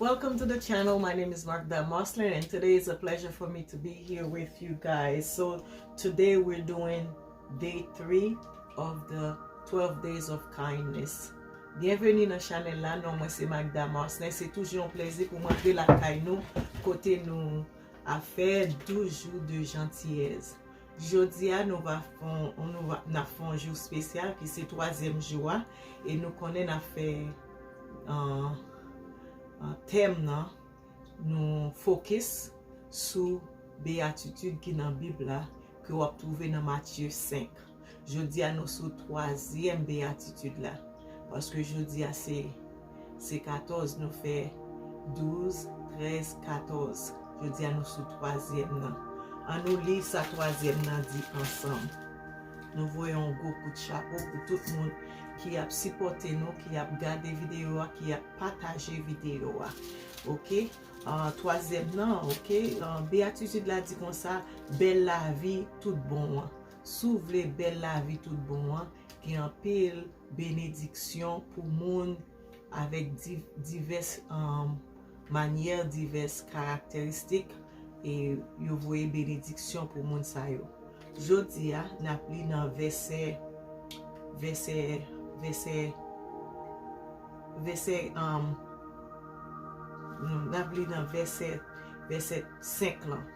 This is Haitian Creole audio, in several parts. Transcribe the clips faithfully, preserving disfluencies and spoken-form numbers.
Welcome to the channel. My name is Magda Moslin, and today is a pleasure for me to be here with you guys. So today we're doing day three of the twelve days of kindness. Byenveni nan chanèl la, non mwen se Magda Moslin. Se toujou yon plezi pou mwen antre lakay nou, kote nou ap fè douz jou de jantiyès. Jodi a nou va fè yon, nou va, n ap fè yon jou espesyal ki se twazyèm jou a, e nou konnen n ap fè, uh, uh, tèm nan, nou fokis sou beyatitid ki nan Bib la, ke w ap twouve nan Matye senk. Jodi a nou sou twazyèm beyatitid la, paske jodi a se, se katòz, nou fè douz, trèz, katòz. Jodi a nou sou twazyèm nan. An nou li sa twazyèm nan di ansanm. Nou voye yon gwo kout chapo pou tout moun ki ap sipòte nou, ki ap gade videyo a, ki ap pataje videyo a. Oke? Ah, twazyèm nan, oke? Ah, beyatitid la di konsa, bèl lavi tout bon an. Si w vle bèl lavi tout bon an, gen anpil benediksyon pou moun avèk di-, divès, um, manyè, divès karakteristik, e yo voye benediksyon pou moun sa yo. Jodi a, n ap li nan vèsè, vèsè, vèsè, vèsè, um, n ap li nan vèsè, vèsè senk lan.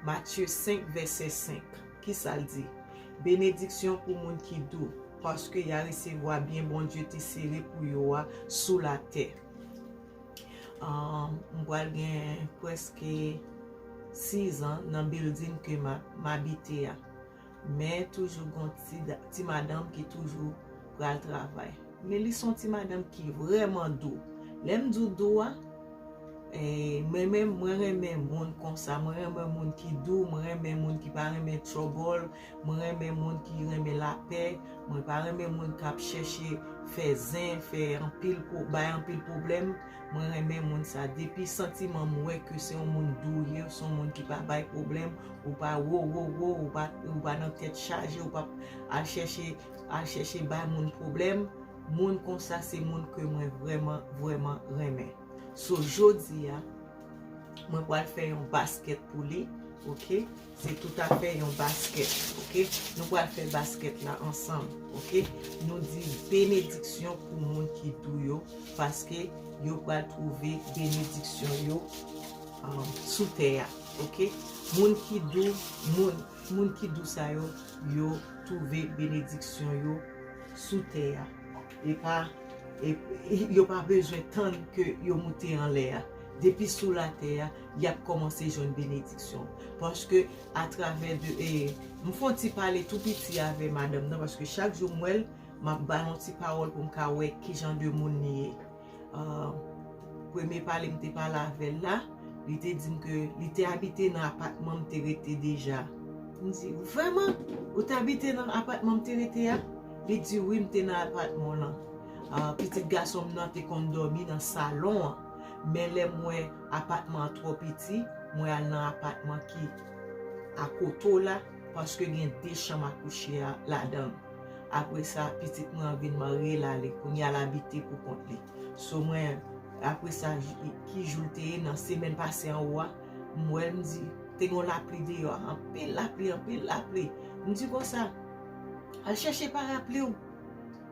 Matye senk, vèsè senk. Kisa l di? Benediksyon pou moun ki dou, paske y a resevwa byen Bondye te sere pou yo a sou latè. Ah, m pral gen prèske sizan nan bilding ke m a-, m abite a. Men toujou gon ti da-, ti madanm ki toujou pral travay. Men li se yon ti madanm ki vrèman dou. Lè m di w dou a, e, mwen menm, mwen renmen moun konsa. Mwen renmen moun ki dou, mwen renmen moun ki pa renmen trouble, mwen renmen moun ki renmen lapè, mwen pa renmen moun k ap chèche fè zen, fè anpil pwo-, bay anpil pwoblèm. Mwen renmen moun sa. Depi santiman m wè ke se yon moun dou ye, se yon moun ki pa bay pwoblèm, ou pa wo, wo, wo, ou pa, ou pa nan tèt chaje, ou pa al chèche, al chèche bay moun pwoblèm. Moun konsa se moun ke mwen vrèman, vrèman renmen. So, jodi a, mwen pral fè yon baskèt pou li, oke? Se toutafè yon baskèt, oke? Nou pral fè baskèt la ansanm, oke? Nou di benediksyon pou moun ki dou yo, paske yo pral twouve benediksyon yo, um, sou tè a, oke? Moun ki dou, moun, moun ki dou sa yo, yo twouve benediksyon yo sou tè a. E pa, e, e yo pa bezwen tann ke yo moute anlè a. Depi sou latè a, y ap kòmanse jwenn benediksyon. Paske atravè de, e, m fè yon ti pale tou piti avè madanm nan, paske chak jou m wè l, m ap ba l yon ti pawòl pou m ka wè ki jan de moun li ye. Ah, premye pale m te pale avè l la, li te di m ke li te abite nan apatman m te rete deja. M di, vrèman? Ou te abite nan apatman m te rete a? Li di, wi, m te nan apatman w lan. Ah, pitit gason m nan te konn dòmi nan salon an. Men lè m wè apatman an twò piti, mwen al nan apatman ki akote w la, paske gen de chanm a kouche a ladan l. Apre sa, pitit mwen an vin marye l ale, kounye a l abite pou kont li. So mwen, apre sa, j-, ki jou l te ye nan semèn pase anwo a, m wè l, m di, te gen lapli deyò a, anpil lapli, anpil lapli. M di konsa, al chèche parapli w.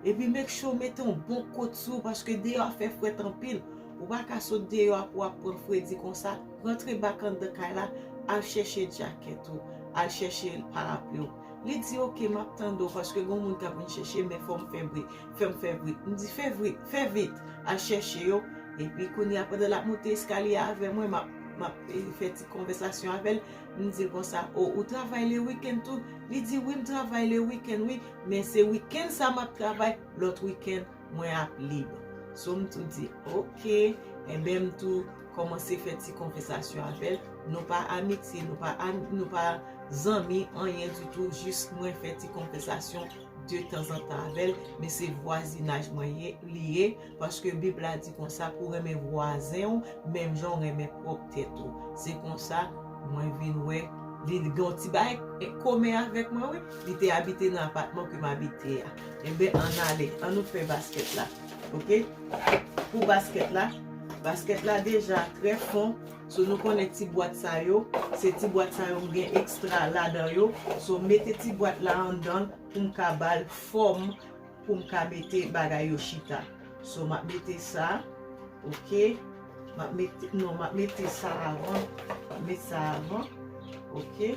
Epi make sure w mete yon bon kot sou ou, paske deyò a fè frèt anpil. Ou pa ka sot deyò a pou w ap pran fredi konsa. Rantre bak anndan kay la, al chèche djakèt ou, al chèche parapli w. Li di, oke, m ap tande w, paske gen moun k ap vin chèche, men fò m fè vit, fè m fè vit. M di, fè vit, fè vit, al chèche yo. Epi kounye a, pandan l ap monte eskalye a avè mwen, m ap, m ap, e, fè ti konvèsasyon avè l. M di l konsa, o, ou travay le wikenn tou? Li di, wi, m travay le wikenn, wi, men se wikenn sa m ap travay, lòt wikenn, mwen ap lib. So m tou di, oke, enben m tou kòmanse fè ti konvèsasyon avè l. Nou pa amitye, nou pa am-, nou pa zanmi, anyen ditou, jis mwen fè ti konvèsasyon de tanzantan avè l, men se vwazinaj mwen ye, li ye, paske Bib la di konsa pou renmen vwazen w, menm jan w renmen pwòp tèt ou. Se konsa, mwen vin wè, li gen yon ti bagay komen avèk mwen, wi. Li te abite nan apatman ke m abite a. Enben, ann ale, ann nou fè baskèt la. Oke? Pou baskèt la, Baskèt la deja trè fon, so nou konnen ti bwat sa yo, se ti bwat sa yo m gen ekstra ladan yo, so m mete ti bwat la anndan l pou m ka ba l fòm, pou m ka mete bagay yo chita. So m ap mete sa, oke, m ap mete, non, m ap mete sa avan, m ap mete sa avan, oke.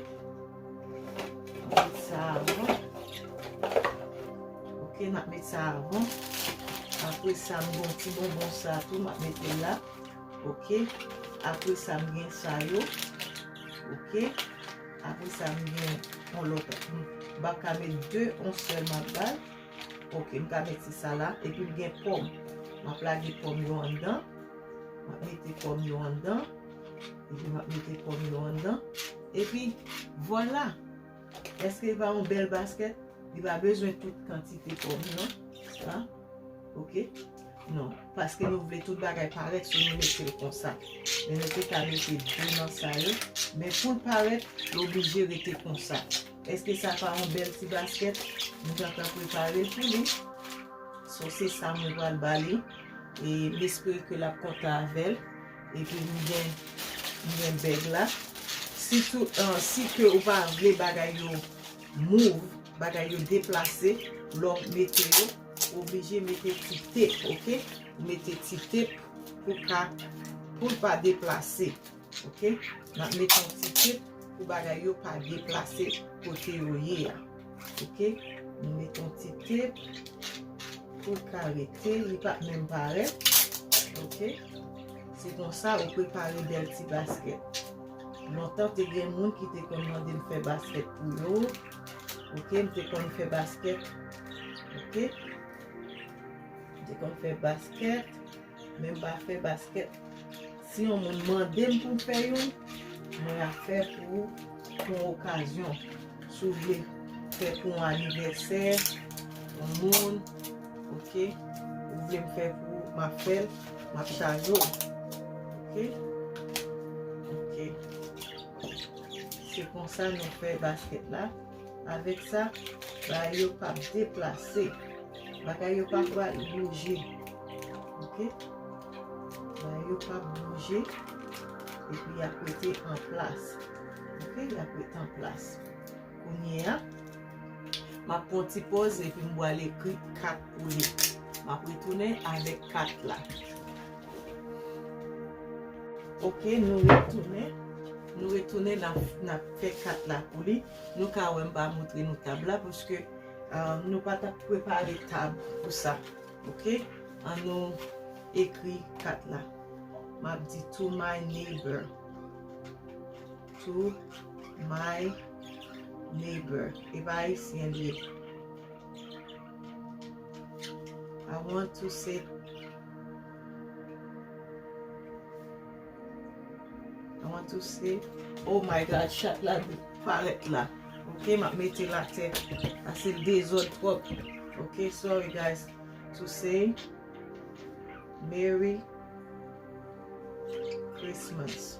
M ap met sa avan. Oke, m ap met sa avan. Apre sa, m gen yon ti bonbon sa tou, m ap mete la. Oke. Apre sa, m gen sa yo. Oke. Apre sa, m gen yon lòt. M pa ka met de, yon sèl m ap bay. Oke, m ka met se sa la. Epi m gen pòm. M ap lage pòm yo anndan. M ap mete pòm yo anndan. Epi m ap mete pòm yo anndan. Epi, vwala. Èske li pa yon bèl baskèt? Li pa bezwen tout kantite pòm, non. Sa. Oke. Non. Paske nou vle tout bagay parèt, si nou mete l konsa. Men nou te ka mete de nan sa yo. Men pou l parèt, li oblije rete konsa. Èske sa pa yon bèl ti baskèt? Nou gentan prepare pou li. So, se sa mwen pral ba li. E m espere ke l ap kontan avè l. Epi m gen, m gen bèg la. Sitou, an, si ke ou pa vle bagay yo move, bagay yo deplase, lè w mete yo, ou oblije mete ti tep, oke? Ou mete ti tep pou ka, pou l pa deplase. Oke? N ap mete yon ti tep pou bagay yo pa deplase kote yo ye a. Oke? Nou mete yon ti tep pou l ka rete, li p ap menm parèt. Oke? Se konsa ou prepare bèl ti baskèt. Lontan te gen moun ki te konn mande m fè baskèt pou yo. Oke? M te konn fè baskèt. Oke? M te konn fè baskèt. Men m pa fè baskèt. Si yon moun mande m pou m fè youn, mwen ap fè pou, pou yon okazyon. Si w vle fè pou yon anivèsè, yon moun, oke, ou vle m fè pou ou, m ap fè l, m ap chaje w. Oke? Oke. Se konsa nou fè baskèt la. Avèk sa, bagay yo p ap deplase. Bagay yo pa pral bouje. Oke? Bagay yo p ap bouje. Epi y ap rete an plas. Oke? Y ap rete an plas. Kounye a, m ap pran ti pòz epi m pral ekri kat pou li. M ap retounen avèk kat la. Oke, nou retounen. Nou retounen, n ap, n ap fè kat la pou li. Nou ka wè m pa montre nou tab la, paske, ah, nou pa t ap prepare tab pou sa. Oke? An nou ekri kat la. M ap di to my neighbor. To my neighbor. E pa ayisyen li ye. I want to say, I want to say, oh my God, chat la parèt la. Ok, m ap mete l atè. Pase l dezòd twòp. Ok, sorry guys. To say, Merry Christmas.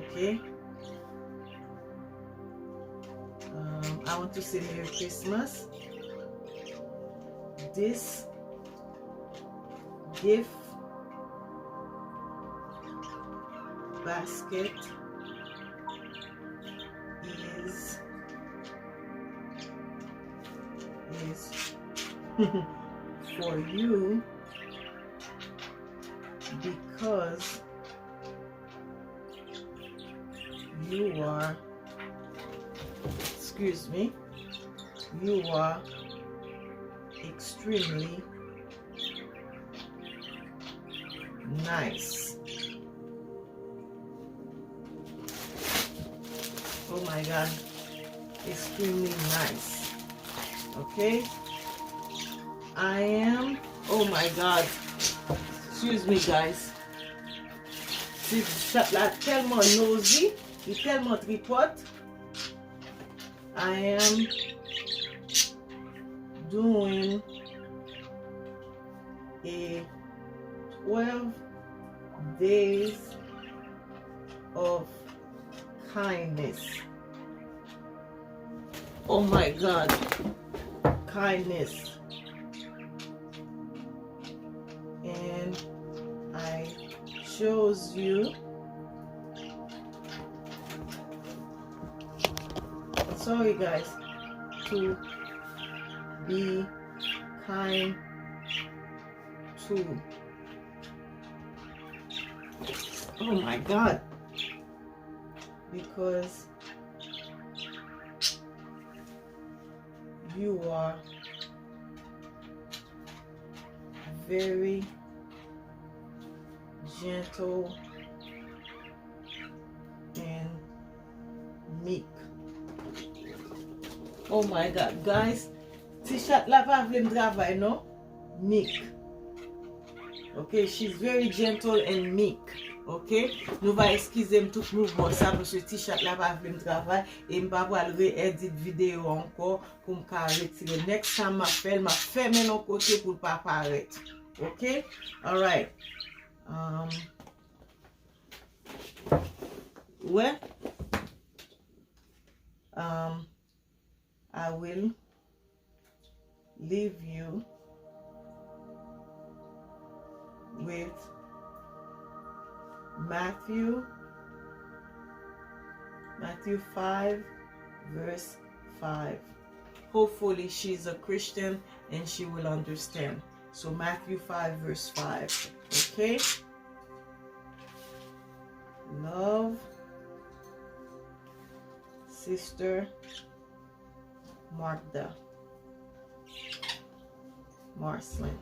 Ok. Um, I want to say Merry Christmas. This gift basket is, is for you because you are, excuse me, you are extremely nice. Oh my God. Extremely nice. Okay? I am, oh my God. Excuse me, guys. Ti chat la tèlman nosy, li tèlman tripòt. I am doing a twelve days of kindness. Oh my God. Kindness. shows you. Sorry, guys. To be kind to. Oh my God. Because you are very gentle and meek. Oh my God, guys. Ti chat la pa vle m travay, non. Meek. Ok, she's very gentle and meek. Ok, nou va eskize m tout mouvman sa, paske ti chat la pa vle m travay, e m pa pral re-edit videyo ankò pou m ka retire. Next time m ap fè l, m ap fèmen l yon kote pou l pa parèt. Ok, alright. Um, wè, um, I will leave you with Matthew, Matthew five, verse five. Hopefully, she's a Christian and she will understand. So, Matthew five, verse five. Okay? Love, Sister Magda Marcelin.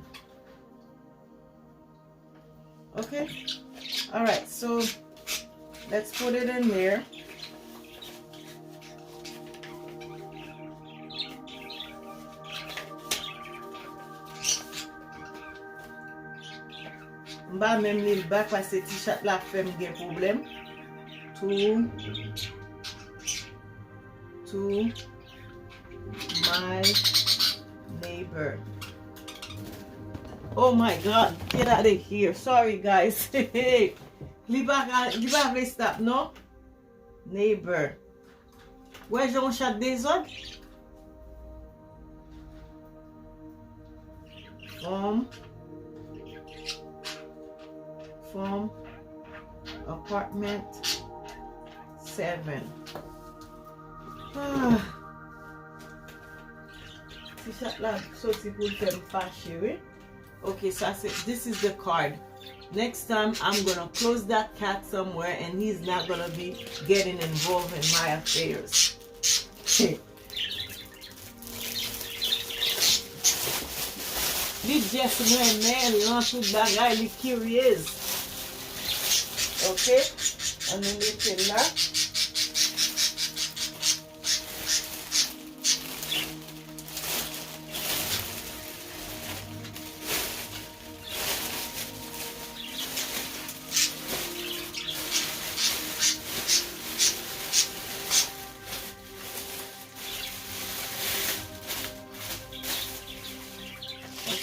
Okay? Alright, so let's put it in there. M pa menm li l bak paske ti chat la fè m gen pwoblèm. To, to my neighbor. Oh my God, get out of here. Sorry, guys. Li pa ka, li pa vle stop, non? Neighbor. Wè jan yon chat dezòd. From, from apartment seven. Ah. Ti chat la soti pou l fè m fache, wi. Ok, sa se, this is the card. Next time, I'm gonna close that cat somewhere and he's not gonna be getting involved in my affairs. Li just renmen l nan tout bagay, li curious. Ok, ann nou mete l la.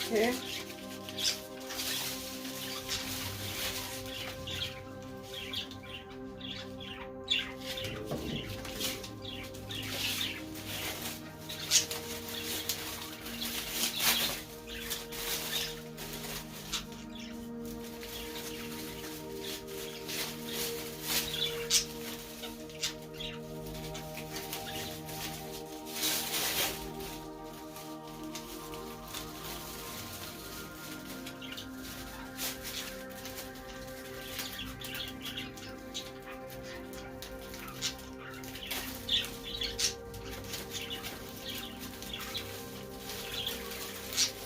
Ok.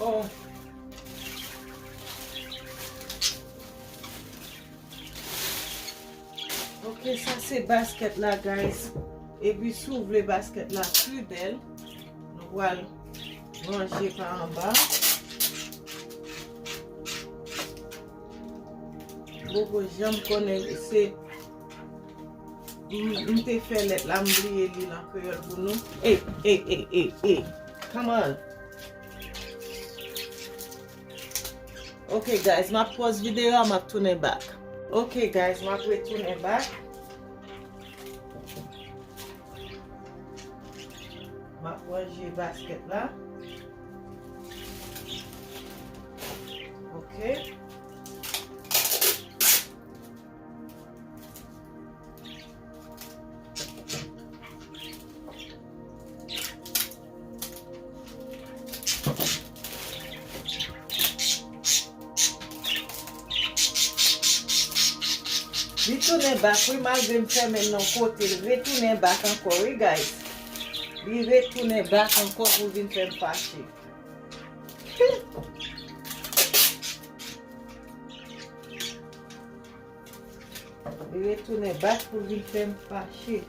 Oh. Ok, sa se baskèt la, guys. Epi si w vle baskèt la pi bèl, nou pral ranje pa anba. M poko janm konnen se, m, m te fè lèt la, m bliye li l an kreyòl pou nou. Ey, ey, ey, ey, ey. Come on. Ok, guys, m ap pause videyo a, m ap tounen back. Ok, guys, m ap retounen back. M ap ranje baskèt la. Ok. Li tounen back wi, malgre m fèmen l nan kote, l retounen back ankò wi, guys. Li retounen back ankò pou vin fè m fache. Li retounen back pou vin fè m fache.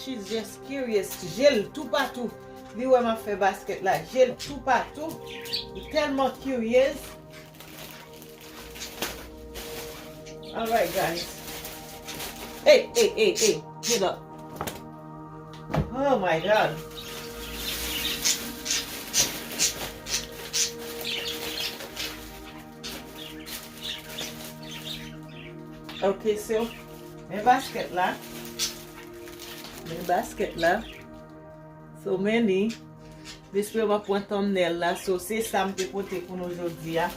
She's just curious. Je l toupatou. Li wè m ap fè basket la. Je l toupatou. Li tèlman curious. Alright, guys. Hey, hey, hey, hey. Get up. Oh my God. Ok, so, men basket la. Men basket la. So, men li. M espere w ap pran thumbnail la. So, se sa m te pote pou nou jodi a.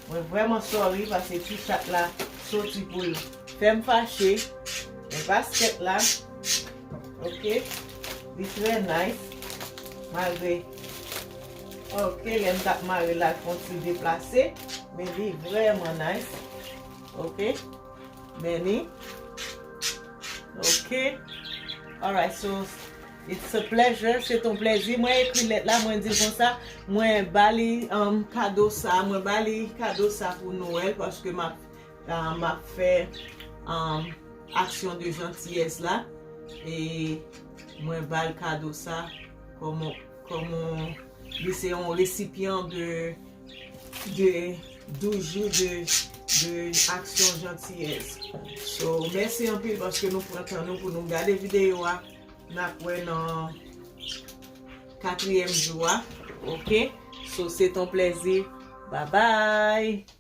Mwen vrèman sorry paske ti chat la soti pou l fè m fache. Men basket la. Ok. Li trè nice. Malgre. Ok, lè m t ap mare la, l fè yon ti deplase. Men li vrèman nice. Ok. Men li. Ok. Alright, so it's a pleasure. Se t on plèzi. Mwen ekri lèt la, mwen di l konsa. Mwen ba li um, kado sa. Mwen ba li kado sa pou Nwèl paske m ap, uh, m ap fè um, aksyon de jantiyès la. E mwen ba l kado sa kòman, kòman li se yon resipyan de, de douz jou de, de aksyon jantiyès. So, mèsi anpil paske nou pran tan nou pou nou gade videyo a. N ap wè nan katriyèm jou a. Ok? So, se t on plèzi. Bye bye!